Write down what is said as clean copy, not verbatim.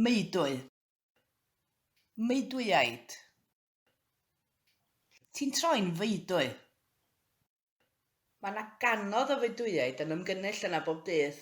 Meudwy. Meudwyaid. Ti'n troi'n feudwy. Mae 'na gannoedd o feudwyaid yn ymgynnull yna bob dydd.